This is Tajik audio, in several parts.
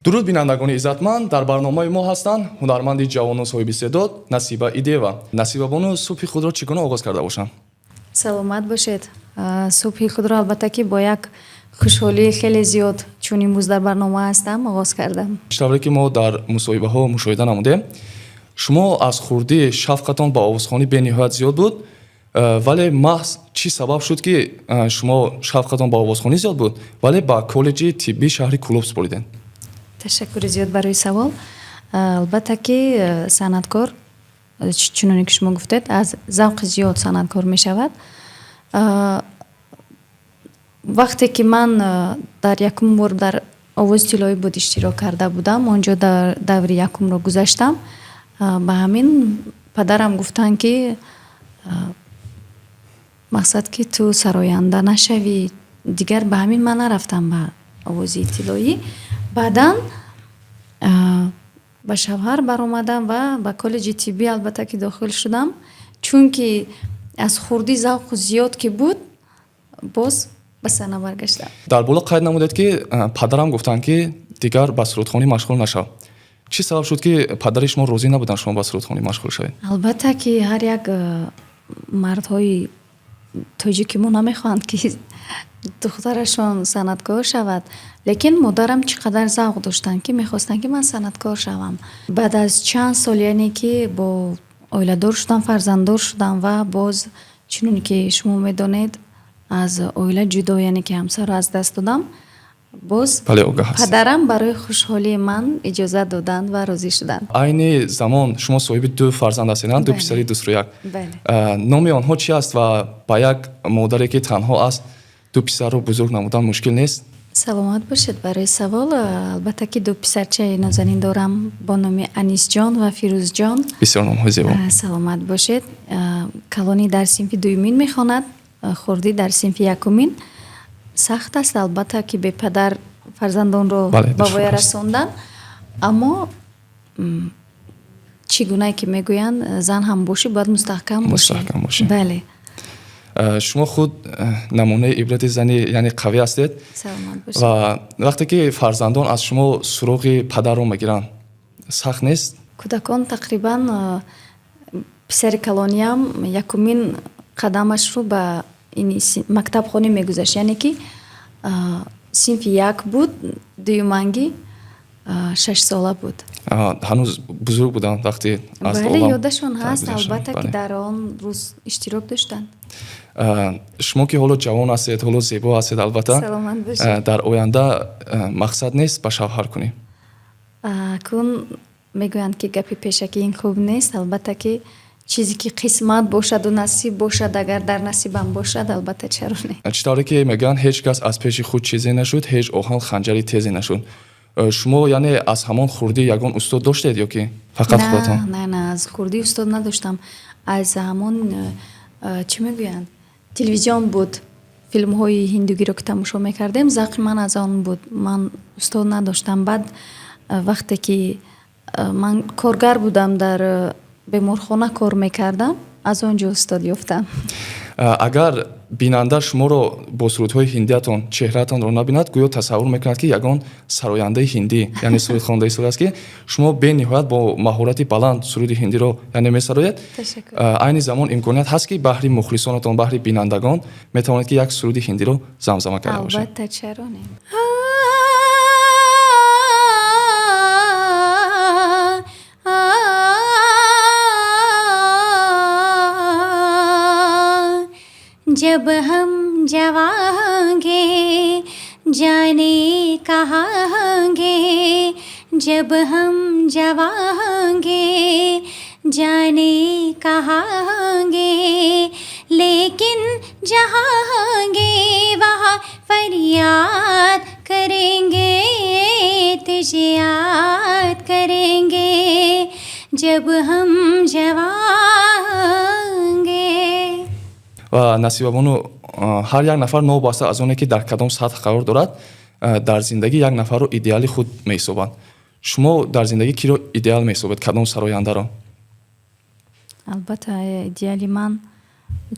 Дуруд, бинандагони иззатманд! Дар барномаи мо ҳастанд ҳунарманди ҷавону соҳиби истеъдод Насиба Идеева. Насибабону, субҳи худро чӣ гуна оғоз карда бошанд? Саломат бошед. Субҳи худро, албатта ки, бо як хушҳолии хеле зиёд, чун имрӯз дар барнома ҳастам, оғоз кардам. Чӣ тавре ки мо дар мусоҳибаҳо мушоҳида намудем, шумо аз хурдӣ шавқатон ба овозхонӣ бениҳоят зиёд буд, вале маҳз чӣ сабаб шуд, ки шумо шавқатон ба овозхонӣ зиёд буд, вале ба коллеҷи тиббии шаҳри Кӯлоб супоридед? Ташаккури зиёд барои савол. Албатта ки, санъаткор, чуноне ки шумо гуфтед, аз завқи зиёд санъаткор мешавад. Вақте ки ман дар якум бор дар Овози тиллоӣ буд иштирок карда будам, он ҷо дар даври якумро гузаштам, ба ҳамин падарам гуфтанд, ки мақсад ки ту сароянда нашавӣ. Дигар ба ҳамин ман нарафтам ба Овози тиллоӣ. Баъдан ба шавҳар баромадам ва ба коллеҷи тиббӣ, албатта ки, дохил шудам, чунки аз хурдӣ завқу зиёд ки буд, боз ба саҳна баргаштам. Дар боло қайд намудед, ки падарам гуфтанд, ки дигар ба сурудхонӣ машғул нашав. Чӣ сабаб шуд, ки падари шумо розӣ набуданд шумо ба сурудхонӣ машғул шавед? Албатта ки, ҳар як мардҳои тоҷики мо намехоҳанд, ки духтарашон санъаткор шавад, лекин модарам чӣ қадар завқ доштанд, ки мехостанд, ки ман санъаткор шавам. Баъд аз чанд сол, яъне ки бо оиладор шудам, фарзанддор шудам ва боз, чуноне ки шумо медонед, аз оила ҷудо, яъне ки ҳамсарро аз даст додам, боз Бале, огаҳ ҳастем. падарам барои хушҳолии ман иҷозат доданд ва розӣ шуданд. Айни замон шумо соҳиби ду фарзанд ҳастед, ду Бале. писари дусрӯяк. Бале. Номи онҳо чи аст ва ба як модаре, ки танҳо аст, ду писарро бузург намудан мушкил нест? Саломат бошед барои савол. Албатта ки, ду писарчаи нозанин дорам бо номи Анисҷон ва Фирӯзҷон. Бисёр номҳои зебо. Саломат бошед. Калонӣ дар синфи дуюмин мехонад, хурдӣ дар синфи якумин. Сахт аст, албатта ки, бепадар фарзандонро ба Душвор воя аст. расондан, аммо чӣ гунае ки мегӯянд, зан ҳам бошӣ, бояд мустаҳкам бошӣ. Мустаҳкам бошӣ. Бале. Шумо худ намунаи ибрати зани, яъне, қавӣ ҳастед. Саломат бошед. Ва вақте ки фарзандон аз шумо суроғи падарро мегиранд, сахт нест? Кӯдакон тақрибан, писари калониам якумин қадамашро ба ин мактабхонӣ мегузашт, яъне ки синфи як буд, дуюмангӣ 6-сола буд. Ҳанӯз бузург буданд, вақте аз Бале, олам ёдашон ҳаст. гузаштанд. Албатта ки, дар он рӯз иштирок доштанд. Шумо ки ҳоло ҷавон ҳастед, ҳоло зебо ҳастед, албатта. Саломат бошед. Дар оянда мақсад нест ба шавҳар кунӣ? Акун мегӯянд, ки гапи пешакӣ ин хуб нест. Албатта ки, чизе ки қисмат бошаду насиб бошад, агар дар насибам бошад, албатта, чаро не? Чӣ тавре ки мегӯянд, ҳеҷ кас аз пеши худ чизе нашуд, ҳеҷ оҳан ханҷари тезе нашуд. Шумо, яъне, аз ҳамон хурдӣ ягон устод доштед ё ки фақат худатон? Не, аз хурдӣ устод надоштам. Аз ҳамон, чӣ мегӯянд, телевизион буд, филмҳои ҳиндугиро ки тамошо мекардем, завқи ман аз он буд. Ман устод надоштам. Баъд вақте ки ман коргар будам, дар беморхона кор мекардам, аз он ҷо устод ёфтам. Агар бинанда шуморо бо сурудҳои ҳиндиятон, чеҳраатонро набинад, гӯё тасаввур мекунад, ки ягон сарояндаи ҳиндӣ, яъне сурудхондаи суруд аст, ки шумо бениҳоят бо маҳорати баланд суруди ҳиндиро, яъне, месароед. Ташаккур. Айни замон имконият ҳаст, ки баҳри мухлисонатон, баҳри бинандагон метавонед, ки як суруди ҳиндиро замзама карда бошед? Албатта, чаро не? जब हम जवांगे, जाने कहाँगे, जब हम जवांगे, जाने कहाँगे, लेकिन जहाँगे वहाँ फरियाद करेंगे, तुझे याद करेंगे, जब हम जवांगे। Ва Насибабону, ҳар як нафар, новобаста аз оне ки дар кадом сатҳ қарор дорад, дар зиндагӣ як нафарро идеали худ меҳисобанд. Шумо дар зиндагӣ киро идеал меҳисобед, кадом сарояндаро? Албатта, идеали ман,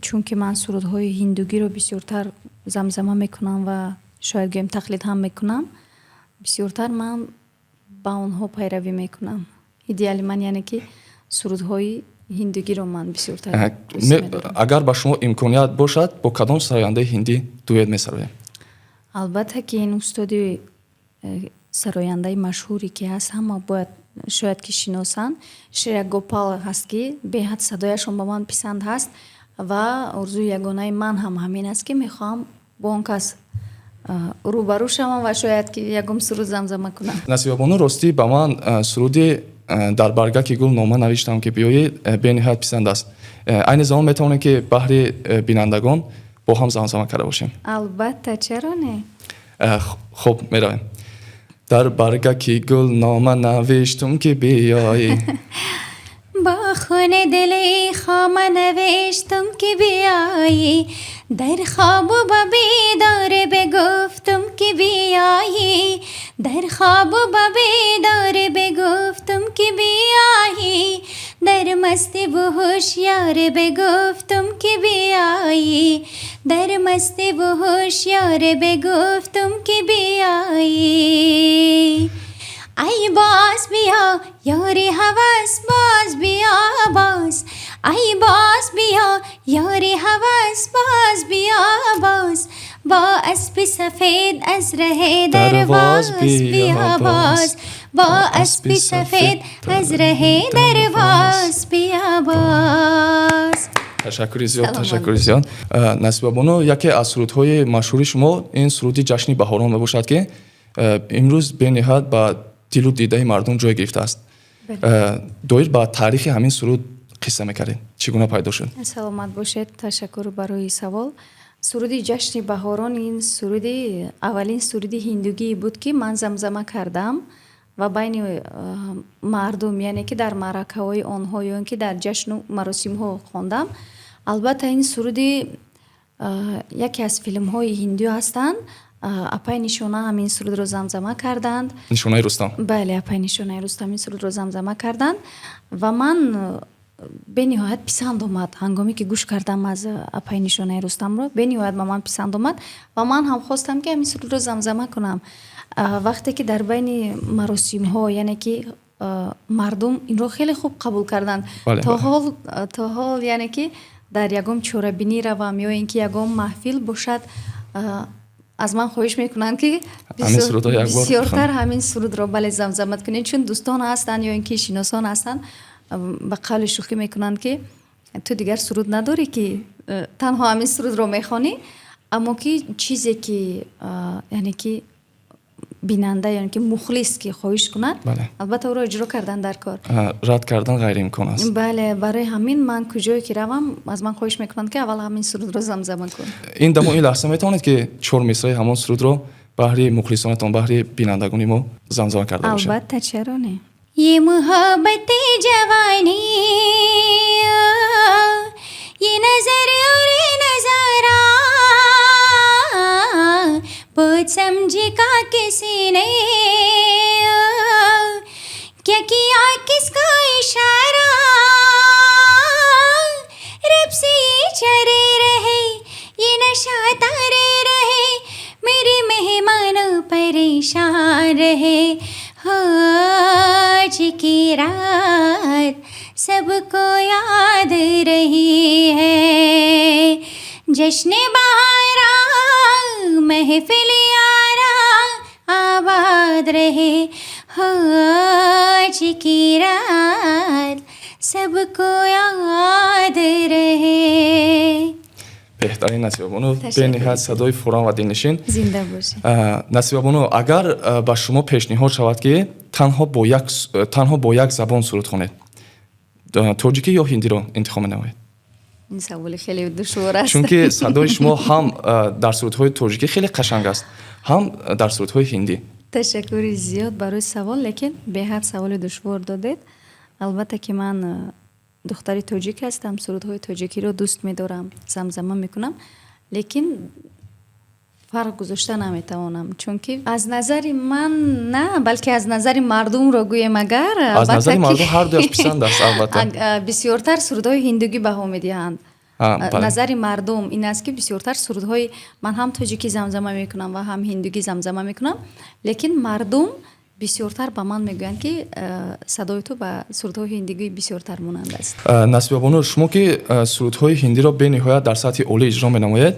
чунки ман сурудҳои ҳиндугиро бисёртар замзама мекунам ва шояд гӯем, тақлид ҳам мекунам, бисёртар ман Ба онҳо пайравӣ мекунам. Идеали ман, яъне ки сурудҳои ҳиндугиро ман бисёртар дӯст медорам. Агар ба шумо имконият бошад, бо кадом сарояндаи ҳиндӣ дуэт месароем? Албатта ки ин устоди сарояндаи машҳуре ки ҳаст, ҳама бояд шояд ки шиносанд, Шрея Гопал ҳаст, ки беҳад садояшон ба ман писанд ҳаст ва орзуи ягонаи ман ҳам ҳамин аст, ки мехоҳам бо он кас рӯбарӯ шавам ва шояд ки ягон суруд замзама кунам. Насибабону, ростӣ, ба ман суруди «Дар баргаки гул нома навиштам, ки биёӣ» бениҳоят писанд аст. Айни замон метавонем, ки баҳри бинандагон бо ҳам замзама карда бошем? Албатта, чаро не? Хуб, меравем. Дар баргаки гул нома навиштум, ки биёӣ. Бо хуни дили хома навиштум, ки биёӣ, дар хобу ба бедорӣ бигуфтум, ки биёӣ, дар хобу ба бедорӣ бигуфтум, ки биёӣ, дар мастиву ҳушёрӣ бигуфтум, ки биёӣ, дар мастиву ҳушёрӣ бигуфтум, ки биёӣ. Ай боз биё, ёри ҳавас, боз биё, боз. Ай боз биё, ёри ҳавас, боз биё, боз, бо аспи сафед аз раҳи дарвоз биё боз, бо аспи сафед аз раҳи дарвоз биё боз. Ташаккури зиёд, ташаккури зиёд, Насибабону. Яке аз сурудҳои машҳури шумо ин суруди «Ҷашни баҳорон» мебошад, ки имрӯз бениҳоят ба дилу дидаи мардум ҷой гирифтааст. Доир ба таърихи ҳамин суруд қисса мекардед, чӣ гуна пайдо шуд? Саломат бошед, ташаккур барои савол. Суруди «Ҷашни баҳорон» ин суруди аввалин суруди ҳиндугие буд, ки ман замзама кардам ва байни мардум, яъне ки дар маъракаҳои онҳо ё ин ки дар ҷашну маросимҳо хондам. Албатта, ин суруди яке аз филмҳои ҳиндӣ ҳастанд. Апай Нишона ҳамин сурудро замзама карданд. Нишонаи Рустам. Бале, апай Нишонаи Рустам ин сурудро замзама карданд ва ман бениҳоят писанд омад. Ҳангоме ки гӯш кардам аз апай Нишонаи Рустамро, бениҳоят ба ман писанд омад ва ман ҳам хостам, ки ҳамин сурудро замзама кунам. Вақте ки дар байни маросимҳо, яъне ки мардум инро хеле хуб қабул карданд, то ҳол, яъне ки дар ягон чорабинӣ равам ё ин ки ягон маҳфил бошад, аз ман хоҳиш мекунанд, ки бисёртар ҳамин сурудро, бале, замзама кунед, чун дӯстон ҳастанд ё ин ки шиносон ҳастанд, ба қавли шӯхӣ мекунанд, ки ту дигар суруд надорӣ, ки танҳо ҳамин сурудро мехонӣ. Аммо ки чизе ки, яъне ки бинанда ё ки мухлис ки хоҳиш кунад, албатта, ӯро иҷро кардан дар кор. Рад кардан ғайриимкон аст. Бале, барои ҳамин ман куҷое ки равам, аз ман хоҳиш мекунанд, ки аввал ҳамин сурудро замзама кун. Ин даму ин лаҳза метавонед, ки чор мисраи ҳамон сурудро баҳри мухлисонатон, баҳри бинандагони мо замзама карда бошед? Албатта, чаро не? ये मोहब्बत जवानी, ये नजर और नजारा, पूछ समझी का किसी ने क्या किया किसको इशारा? रब से ये चरे रहे, ये नशा तारे रहे, मेरे मेहमानों परेशान रहे। हो आज की रात सबको याद रही है, जश्न बहारा, महफिल यारा आबाद रहे। हो आज की रात सबको याद रहे। Беҳтарин, Насибабону, бениҳоят садои фурам ва дилнишин. Зинда бошед. Насибабону, агар ба шумо пешниҳод шавад, ки танҳо бо як забон суруд хонед, тоҷикӣ ё ҳиндиро интихоб менамоед? Ин саволи хеле душвор аст. Чунки садои шумо ҳам дар сурудҳои тоҷикӣ хеле қашанг аст, ҳам дар сурудҳои ҳиндӣ. Ташаккури зиёд барои савол, лекин беҳад саволи душвор додед. Албатта ки ман духтари тоҷик ҳастам, сурудҳои тоҷикиро дӯст медорам, замзама мекунам, лекин фарқ гузошта наметавонам, чунки аз назари ман на, балки аз назари мардумро гӯем агар. Аз назари мардум ҳар дуяш писанд аст, албатта. Бисёртар сурудҳои ҳиндугӣ баҳо медиҳанд. Назари мардум ин аст, ки бисёртар сурудҳои ман ҳам тоҷикӣ замзама мекунам ва ҳам ҳиндугӣ замзама мекунам, лекин мардум Бисёртар ба ман мегӯянд, ки садои ту ба сурудҳои ҳиндигӣ бисёртар монанд аст. Насибабону, шумо ки сурудҳои ҳиндиро бениҳоят дар сатҳи олӣ иҷро менамоед,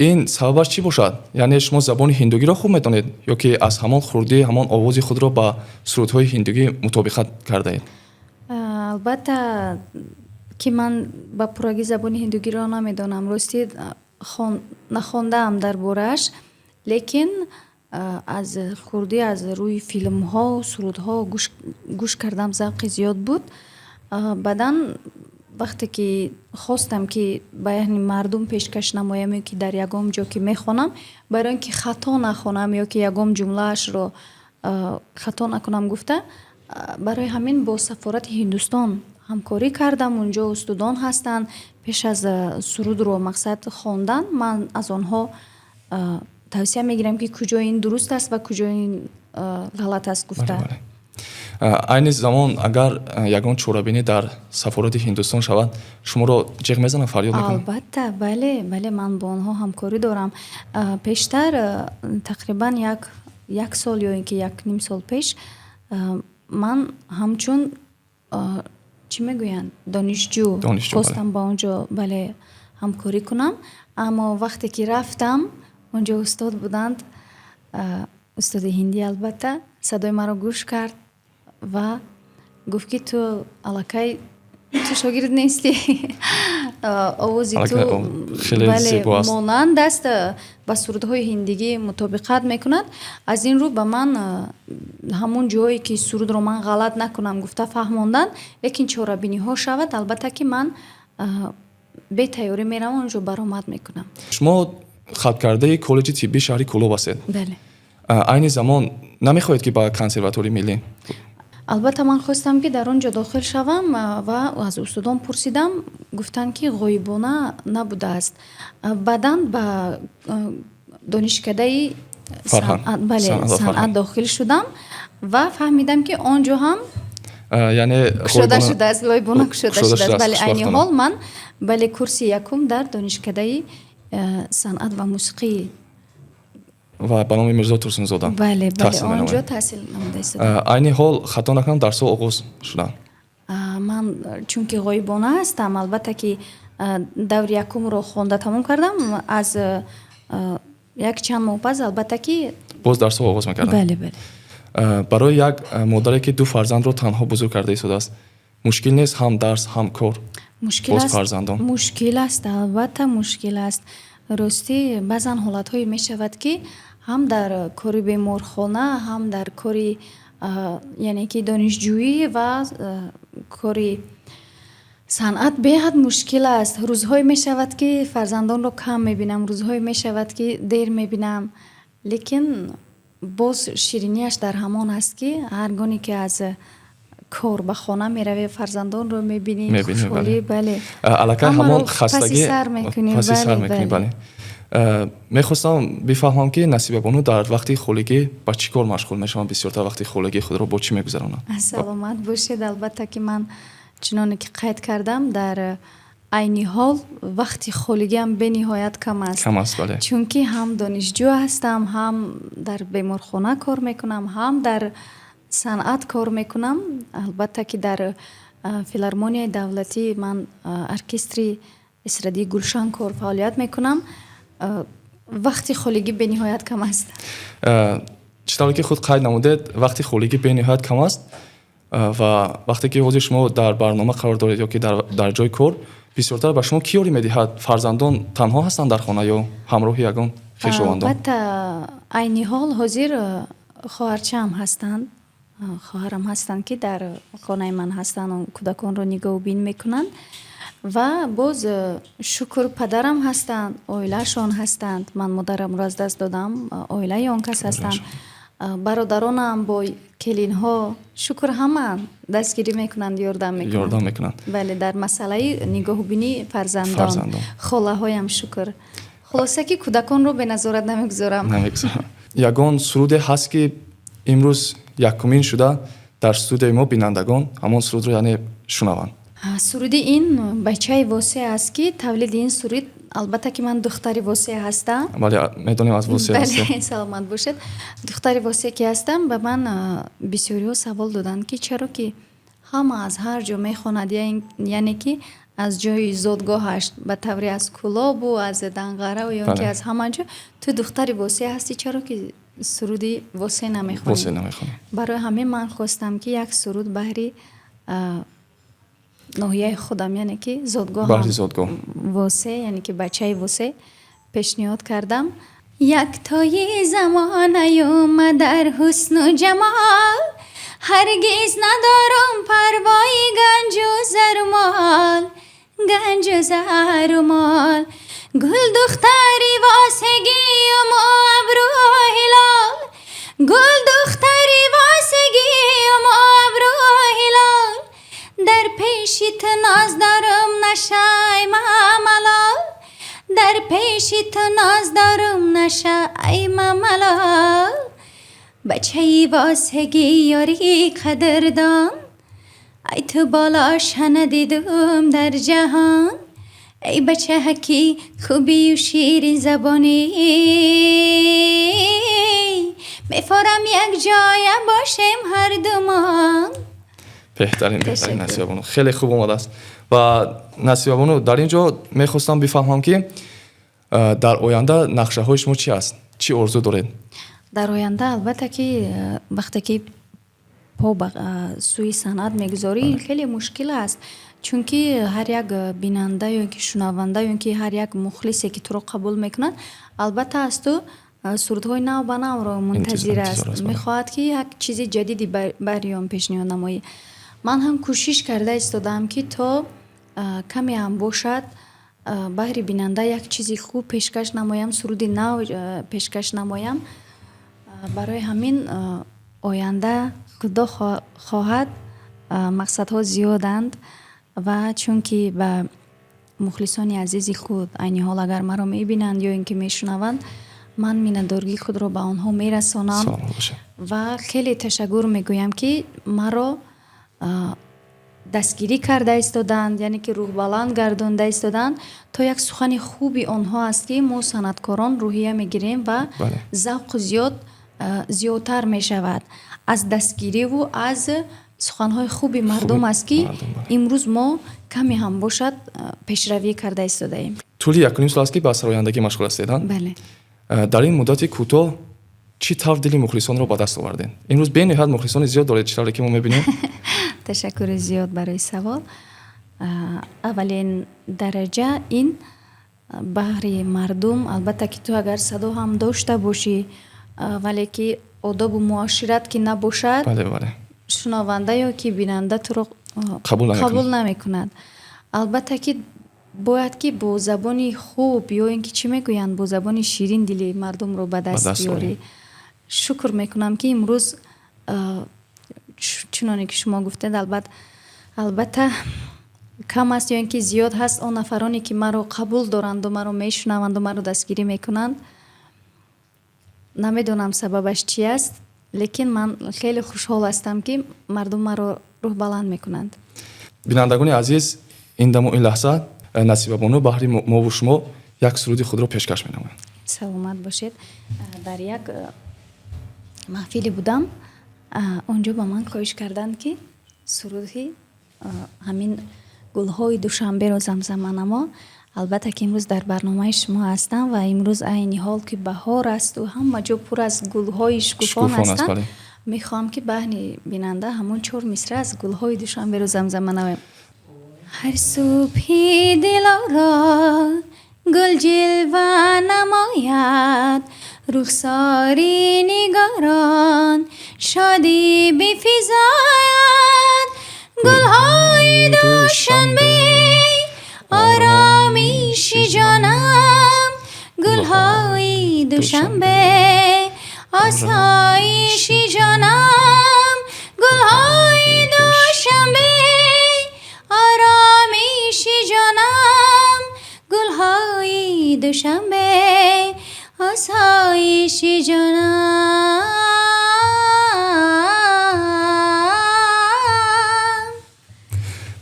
ин сабабаш чӣ бошад? Яъне шумо забони ҳиндугиро хуб медонед ё ки аз ҳамон хурдӣ ҳамон овози худро ба сурудҳои ҳиндугӣ мутобиқат кардаед? Албатта, ки ман ба пуррагӣ забони ҳиндугиро намедонам, ростӣ, нахондаам дар борааш, лекин аз хурдӣ аз рӯи филмҳо, сурудҳо гӯш кардам, завқи зиёд буд. Баъдан вақте ки хостам, ки ба яъне мардум пешкаш намоям ё ки дар ягон ҷо ки мехонам, барои он ки хато нахонам ё ки ягон ҷумлаашро хато накунам гуфта, барои ҳамин бо сафорати Ҳиндустон ҳамкорӣ кардам. Унҷо устодон ҳастанд. Пеш аз сурудро, мақсад, хондан ман аз онҳо тавсия мегирам, ки куҷо ин дуруст аст ва куҷо ин ғалат аст гуфта. Айни замон агар ягон чорабинӣ дар сафорати Ҳиндустон шавад, шуморо ҷеғ мезананд, фарёд мекунанд? Албатта, бале, ман бо онҳо ҳамкорӣ дорам. Пештар, тақрибан як сол ё ин ки як ним сол пеш, ман ҳамчун, чӣ мегӯянд, донишҷӯ хостам ба он ҷо, бале, ҳамкорӣ кунам, аммо вақте ки рафтам, он ҷо устод буданд, устоди ҳиндӣ, албатта, садои маро гӯш кард ва гуфт, ки ту аллакай ту шогирд нестӣ, овози ту, бале, монанд аст, ба сурудҳои ҳиндигӣ мутобиқат мекунад. Аз ин рӯ ба ман ҳамон ҷое ки сурудро ман ғалат накунам гуфта фаҳмонданд. Лекин чорабиниҳо шавад, албатта, ки ман бетайёрӣ меравам, он ҷо баромад мекунам. Шумо хатмкардаи коллеҷи тиббии шаҳри Кӯлоб ҳастед. Бале. Айни замон намехоҳед, ки ба консерваторияи миллӣ? Албатта, ман хостам, ки дар он ҷо дохил шавам ва аз устодон пурсидам, гуфтанд, ки ғоибона набудааст. Баъдан ба донишкадаи, бале, санъат дохил шудам ва фаҳмидам, ки он ҷо ҳам яъне кушода шудааст, ғоибона кушода шудааст. Бале, айни ҳол ман, бале, курси якум дар донишкадаи санъат ва мусиқӣ ва ба номи Мирзо Турсунзода. Бале, он ҷо таҳсил намуда истодам. Айни ҳол, хато накунам, дарсҳо оғоз шуданд? Ман чунки ғоибона ҳастам, албатта, ки даври якумро хонда тамом кардам, аз як чанд моҳ пас, албатта, ки боз дарсҳо оғоз мекарданд. Бале. Барои як модаре, ки ду фарзандро танҳо бузург карда истодааст, мушкил нест ҳам дарс, ҳам кор, боз фарзандон? Мушкил аст, албатта, мушкил аст. Ростӣ, баъзан ҳолатҳое мешавад, ки ҳам дар кори беморхона, ҳам дар кори, яъне ки донишҷӯӣ ва кори санъат беҳад мушкил аст. Рӯзҳое мешавад, ки фарзандонро кам мебинам, рӯзҳое мешавад, ки дер мебинам, лекин боз ширинияш дар ҳамон аст, ки ҳар гоне ки аз кор ба хона меравӣ, фарзандонро мебинӣ, хушҳолӣ, бале. Аллакай ҳамон хастагӣ паси сар мекунӣ. Паси сар мекунӣ, бале. Мехостам бифаҳмам, ки Насибабону дар вақти холигӣ ба чӣ кор машғул мешаванд, бисёртар вақти холигии худро бо чӣ мегузаронанд? Саломат бошед. Албатта, ки ман, чуноне ки қайд кардам, дар айни ҳол вақти холигиам бениҳоят кам аст. Кам аст, бале. Чунки ҳам донишҷӯ ҳастам, ҳам дар беморхона кор мекунам, ҳам дар санъат кор мекунам. Албатта, ки дар филармонияи давлатӣ ман оркестри эстрадии Гулшан кор фаъолият мекунам. Вақти холигӣ бениҳоят кам аст. Чӣ тавре ки худ қайд намудед, вақти холигӣ бениҳоят кам аст ва вақте ки ҳозир шумо дар барнома қарор доред ё ки дар ҷои кор, бисёртар ба шумо кӣ ёрӣ медиҳад? Фарзандон танҳо ҳастанд дар хона ё ҳамроҳи ягон хешовандон? Албатта, айни ҳол ҳозир хоҳарчаам ҳастанд, хоҳарам ҳастанд, ки дар хонаи ман ҳастанд, кӯдаконро нигоҳубин мекунанд ва боз, шукр, падарам ҳастанд, оилаашон ҳастанд. Ман модарамро аз даст додам, оилаи он кас ҳастанд, бародаронам бо келинҳо, шукр, ҳама дастгирӣ мекунанд, ёрдам мекунанд. Ёрдам мекунанд. Бале, дар масъалаи нигоҳубинии фарзандон холаҳоям, шукр. Хулоса, ки кӯдаконро беназорат намегузорам. Намегузорам. Ягон суруде ҳаст, ки имрӯз якумин шуда дар студияи мо бинандагон ҳамон сурудро, яъне, шунаванд? Суруди ин бачаи восеъ аст, ки тавлиди ин суруд Албатта, ки ман духтари Восеъ ҳастам. Бале, медонем, аз Восеъ ҳастед. Бале, саломат бошед. Духтари Восеъ ки ҳастам, ба ман бисёриҳо савол доданд, ки чаро ки ҳама аз ҳар ҷо мехонад, яъне ки аз ҷои зодгоҳаш, ба тавре аз Кӯлобу аз Данғарау ё ки аз ҳама ҷо, ту духтари Восеъ ҳастӣ, чаро ки суруди Восеъ намехонӣ? Восеъ намехонӣ. Барои ҳамин ман хостам, ки як суруд баҳри ноҳияи худам, яъне ки зодгоҳам баҳри зодгоҳ, Восеъ, яъне ки бачаи Восеъ пешниҳод кардам. Яктои замонаюма дар ҳусну ҷамол, ҳаргиз надорам парвои ганҷу зарумол, ганҷу зарумол. Гулдухтари восегиюму абрӯ ҳилол, гулдухтари восегиюму абрӯ ҳилол, дар пеши ту ноз дорам, нашай малол, дар пеши ту ноз дорам, нашай малол. Бачаи восегӣ, ёри қадрдон, ай ту болоша надидум дар ҷаҳон. Эй бачаҳаки хубию ширин забонӣ, мефорам якҷоя бошем ҳардумон. Беҳтарин, беҳтарин, Насибабону, хеле хуб омадааст. Ва Насибабону, дар ин ҷо мехостам бифаҳмам, ки дар оянда нақшаҳои шумо чӣ аст, чӣ орзу доред? Дар оянда, албатта, ки вақте ки по ба сӯи санъат мегузорӣ, хеле мушкил аст, чунки ҳар як бинанда ё ки шунаванда, ё ки ҳар як мухлисе, ки туро қабул мекунад, албатта, аз ту сурудҳои нав ба навро мунтазир аст, мехоҳад, ки як чизи ҷадиди барои он пешниҳод намоӣ. Ман ҳам кӯшиш карда истодаам, ки то каме ҳам бошад, баҳри бинанда як чизи хуб пешкаш намоям, суруди нав пешкаш намоям. Барои ҳамин оянда, Худо хоҳад, мақсадҳо зиёданд. Ва чунки ба мухлисони азизи худ, айни ҳол агар маро мебинанд ё ин ки мешунаванд, ман миннатдории худро ба онҳо мерасонам ва хеле ташаккур мегӯям, ки маро дастгирӣ карда истодаанд, яъне ки рӯҳбаланд гардонда истодаанд. То як сухани хуби онҳо аст, ки мо санъаткорон рӯҳия мегирем ва завқу зиёд зиёдтар мешавад. Аз дастгириву аз суханҳои хуби мардум аст, ки имрӯз мо каме ҳам бошад пешравӣ карда истодаем. Тӯли 1,5 сол аст, ки ба сарояндагӣ машғул ҳастед. Бале. Дар ин муддати кӯтоҳ чӣ тавр дили мухлисонро ба даст овардед? Имрӯз бениҳоят мухлисони зиёд доред, чӣ тавре ки мо мебинем. Ташаккури зиёд барои савол. Аввалин дараҷа ин баҳри мардум, албатта, ки ту агар садо ҳам дошта бошӣ, вале ки одобу муошират ки набошад, шунаванда ё ки бинанда туро қабул намекунад. Албатта, ки бояд ки бо забони хуб, ё ин ки чӣ мегӯянд, бо забони ширин дили мардумро ба даст биёрӣ. Шукр мекунам, ки имрӯз, чуноне ки шумо гуфтед, албатта, кам аст ё ин ки зиёд ҳаст он нафароне, ки маро қабул доранду маро мешунаванду маро дастгирӣ мекунанд. Намедонам, сабабаш чи аст, лекин ман хеле хушҳол ҳастам, ки мардум маро рӯҳбаланд мекунанд. Бинандагони азиз, ин даму ин лаҳза Насибабону баҳри мову шумо як суруди худро пешкаш менамояд. Саломат бошед. Дар як маҳфиле будам, он ҷо ба ман хоҳиш карданд, ки суруди ҳамин «Гулҳои Душанберо» замзама намо. Албатта, ки имрӯз дар барномаи шумо ҳастам ва имрӯз айни ҳол ки баҳор асту ҳама ҷо пур аз гулҳои шукуфон ҳастанд, мехоҳам, ки баҳри бинанда ҳамон чор мисра аз «Гулҳои Душанберо» замзама намоям. Ҳар субҳи дилоро гул ҷилва намояд, рухсори нигорон шодӣ бифизояд. Гулҳои Душанбе, оромиши ҷонам, гулҳои Душанбе, осоиши ҷонам, гулҳои Душанбе, оромиши ҷонам, гулҳои Душанбе, осоиши ҷонам.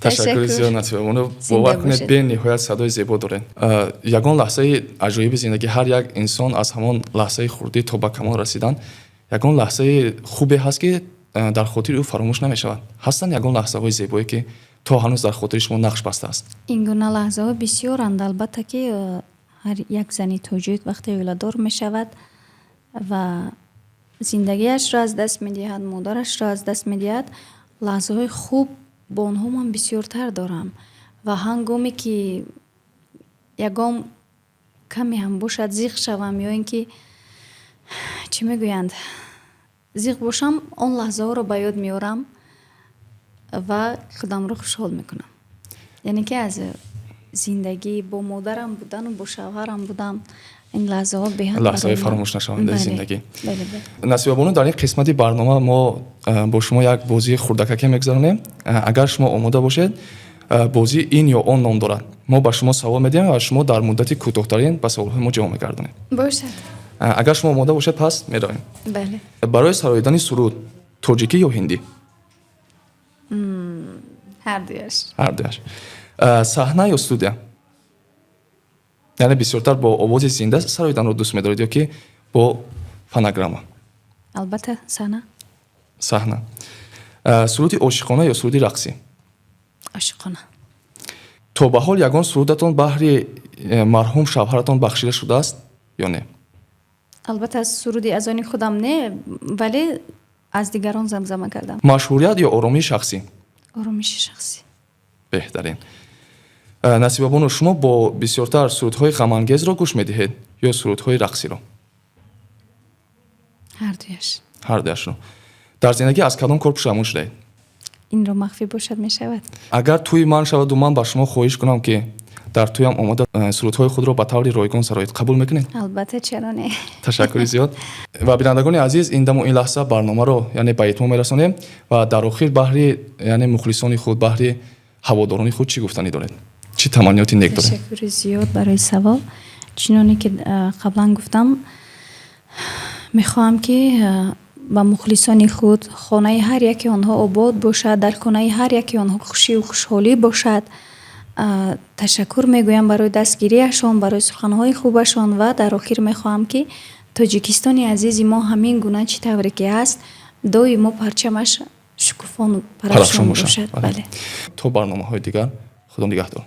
Ташаккури зиёд, Насибабону. Бовар кунед, бениҳоят садои зебо доред. Ягон лаҳзаи аҷоиби зиндагӣ, ҳар як инсон аз ҳамон лаҳзаи хурдӣ то ба камол расидан ягон лаҳзаи хубе ҳаст, ки дар хотири ӯ фаромӯш намешавад. Ҳастанд ягон лаҳзаҳои зебое, ки то ҳанӯз дар хотири шумо нақш бастааст? Ин гуна лаҳзаҳо бисёранд. Албатта, ки ҳар як зани тоҷик вақте оиладор мешавад ва зиндагиашро аз даст медиҳад, модарашро аз даст медиҳад, лаҳзаҳои хуб бо онҳо ман бисёртар дорам. Ва ҳангоме ки ягон каме ҳам бошад, зиқ шавам ё ин ки, чӣ мегӯянд, зиқ бошам, он лаҳзаҳоро ба ёд меорам ва худамро хушҳол мекунам. Яъне ки аз зиндагӣ бо модарам будану бо шавҳарам будам, ин лаҳзаҳо беҳад лаҳзаҳои фаромӯшнашавандаи зиндагӣ. Насибабону, дар ин қисмати барнома мо бо шумо як бозии хурдакаке мегузаронем. Агар шумо омода бошед, бозӣ «Ин ё он» ном дорад. Мо ба шумо савол медиҳем ва шумо дар муддати кӯтоҳтарин ба саволҳои мо ҷавоб мегардонед. Бошад. Агар шумо омода бошед, пас меравем. Бале. Барои сароидани суруд тоҷикӣ ё ҳиндӣ? Ҳардуяш. Ҳардуяш. Саҳна ё студия? Яъне бисёртар бо овози зинда сароиданро дӯст медоред ё ки бо фонограмма? Албатта, саҳна. Саҳна. Суруди ошиқона ё суруди рақсӣ? Ошиқона. То ба ҳол ягон сурудатон баҳри марҳум шавҳаратон бахшида шудааст ё не? Албатта, аз суруди аз они худам не, вале аз дигарон замзама кардам. Машҳурият ё оромии шахсӣ? Оромиши шахсӣ. Беҳтарин. Насибабону, шумо бо бисёртар сурудҳои ғамангезро гӯш медиҳед ё сурудҳои рақсиро? Ҳардуяш. Ҳардуяшро. Дар зиндагӣ аз кадом кор пушаймон шудаед? Инро махфӣ бошад, мешавад? Агар тӯи ман шаваду ман ба шумо хоҳиш кунам, ки дар тӯям омода сурудҳои худро ба таври ройгон сароед, қабул мекунед? Албатта, чаро не? Ташаккури зиёд. Ва бинандагони азиз, ин даму ин лаҳза барномаро, яъне, ба итмом мерасонем ва дар охир баҳри, яъне, мухлисони худ, баҳри ҳаводорони худ чӣ гуфтанӣ доред, чӣ таманниёти нек доред? Ташаккури зиёд барои савол. Чуноне ки қаблан гуфтам, мехоҳам, ки ба мухлисони худ хонаи ҳар яке онҳо обод бошад, дар хонаи ҳар яке онҳо хушию хушҳолӣ бошад. Ташаккур мегӯям барои дастгириашон, барои суханҳои хубашон ва дар охир мехоҳам, ки Тоҷикистони азизи мо ҳамин гуна, чӣ тавре ки ҳаст, доимо парчамаш шукуфону парафшон бошад. Бале. То барномаҳои дигар, Худо нигаҳдор.